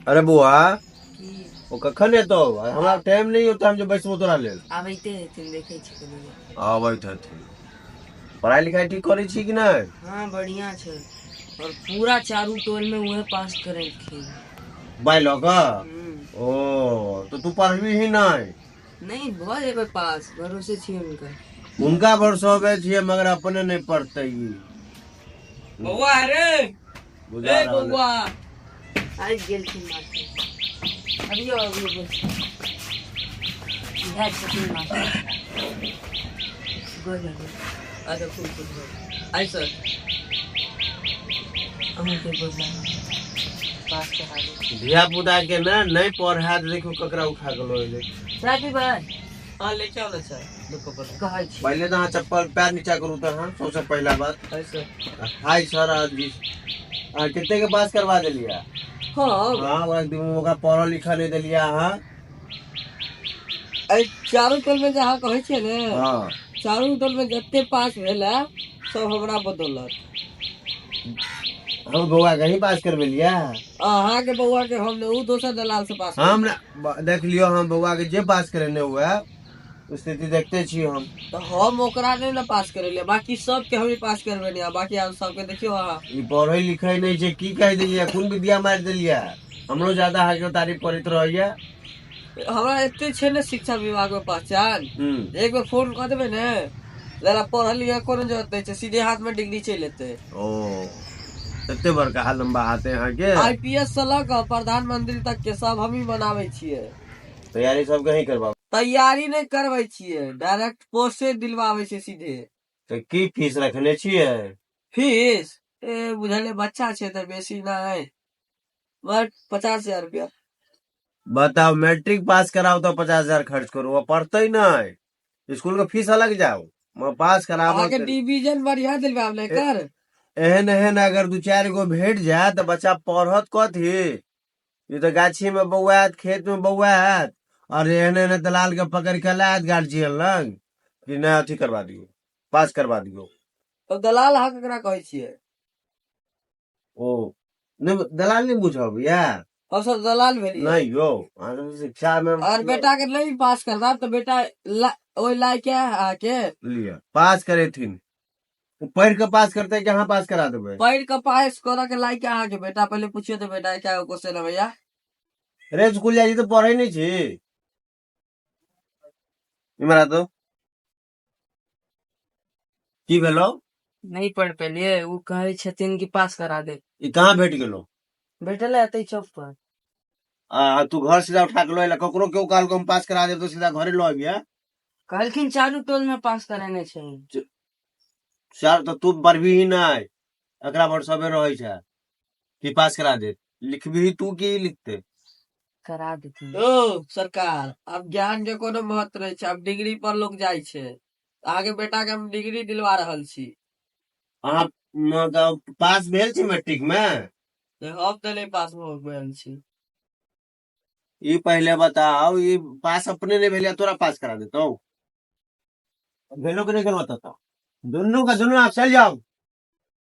अरे बौआ, की? ओ कखन एतौ? हमरा टाइम नहि होता, हम जे बैसबो तोरा लेल। आबैते हेथिन, देखै छी कनी। आबैत हेथिन। पढ़ाई लिखाई ठीक करै छी कि नहि? हाँ, बढ़िया छै और पूरा चारू टोल में उहे पास करेलखिन। बाइ लऽ कऽ? हम्म। ओ तऽ तू पढ़बी ही नहि? नहीं, भऽ जेबै पास, भरोसे छी हुनका। हुनका भरोसे छियै, मगर अपने नहि पढ़तै ई। बौआ रे। बुझा ए रहल है। बौआ। आबि गेलखिन मास्टर। अबियो, अबियो, बस इएह छथिन मास्टर। गोर लगै। अच्छा, खूब खुश रहो। आइ सर। अहूँके गोर लागै, पास चढ़ाबै। धिया पुता के ने नहि पढ़ायत, देखियौ ककरा उठा के लऽ एलै। चाय पीबै? हाँ, ले के आओ ना चाय, दू कप बना। कहै छी। पहिले तऽ अहाँ चप्पल पैर नीचा करू तऽ अहाँ सबसँ पहिला बात। Hi sir. Hi sir. जी, अहाँ कते के पास करवा देलियै? हाँ। हाँ, ओकरा ओकरा पढ़ल लिखल नहि देलियै अहाँ। एहि चारू टोल में जे अहाँ कहै छियै ने, चारू टोल में जते पास भेल है, सब हमरा बदौलत। हम बौआ के ही पास करबेलियै? अहाँके बौआ के हम ने, उ दोसर दलाल से पास। हम ने देख लियौ, हम बौआ के जे पास करेने हुए, स्थिति देखते छी हम। तऽ हम ओकरा नहि ने पास करेलियै, बाकी सबके हम ही पास करबेलियै। बाकी आब सबके देखियौ अहाँ। ई पढ़ै लिखै नहि छै, की कहि देलियै, कोन विद्या मारि देलियै? हमरो ज्यादा अहाँके तारीफ करैत रहैया। हमरा एते छै ने शिक्षा विभाग में पहचान। एक बेर फोन कऽ देबै ने, जरा पढ़ल लिखल कोनो जरूरत नहि छै, सीधे हाथ में डिग्री चलि एतै। ओ, एते बड़का हाथ, लम्बा हाथ है अहाँके। आईपीएस से लऽ कऽ प्रधानमंत्री तक के सब हमही बनाबै छियै। तैयारी सबके ही करबा? तैयारी नहि करबै छियै, डायरेक्ट पोस्टे दिलवाबै छै सीधे। तऽ की फीस रखने छियै? फीस ए बुझलियै, बच्चा छै तऽ बेसी नहि, बट 50,000 रुपया। बताउ, मैट्रिक पास कराउ तऽ 50,000 खर्च करू, ओ पढ़तै नहि, स्कूल के फीस अलग जाउ, मगर पास कराबऽ। अहाँके डिवीजन बढ़िया दिलवाब ने कर। एहन एहन अगर दू चारि गो भेट जाय तऽ बच्चा पढ़त कथी? ई तऽ गाछी में बौआयत, खेत में बौआयत, और एहन एहन दलाल के पकड़ के लायत गार्जियन लग कि नहि, अथी करवा दियौ, पास करवा दियौ। तो दलाल अहाँ केकरा कहै छियै? ओ नहि, दलाल नहि बुझब या। हम सब दलाल भेलियै? नहि यौ, अहाँ सब शिक्षा में और बेटा के नहीं पास करब तऽ बेटा ओहि लायक है अहाँके? लिअ, पास करेथिन। ओ पढ़ि कऽ पास करतै कि अहाँ पास करा देबै? पढ़ि कऽ पास करऽ के लायक है अहाँके बेटा? पहिले पुछियौ तऽ बेटा क्या क्वेश्चन है भैया। रे, स्कूल जाइ छी तऽ पढ़ै नहि छी? इमहर आ तो। की भेलौ? नहि पढ़ पेलियै, ओ कहै छथिन कि पास करा दे। ई कहाँ भेट गेलौ? भेटल एतै चौक पर। आ तू घर सीधा उठा के लऽ एला? ककरो केओ कहलको हम पास करा देब तऽ सीधा घरे लऽ अबिहे? कहलखिन चारू टोल में पास करेने छै। सर, तऽ तू पढ़बी ही नहि, एकरा भरोसे रहै छै कि पास करा दे। लिखबी तू की लिखते? करा देथिन। ओ सरकार, आब ज्ञान के कोनो महत्व नहि छै, आब डिग्री पर लोक जाइ छै। अहाँके बेटा के हम डिग्री दिलवा रहल छी। अहाँ पास भेल छी मैट्रिक मे? हम तऽ नहि पास भऽ गेल छी। ई पहिले बताउ, ई पास अपने नहि भेलै, तोरा पास करा देतौ? भेलो कि नहि गेलो? तब दुनू का दुनू आप चल जाओ।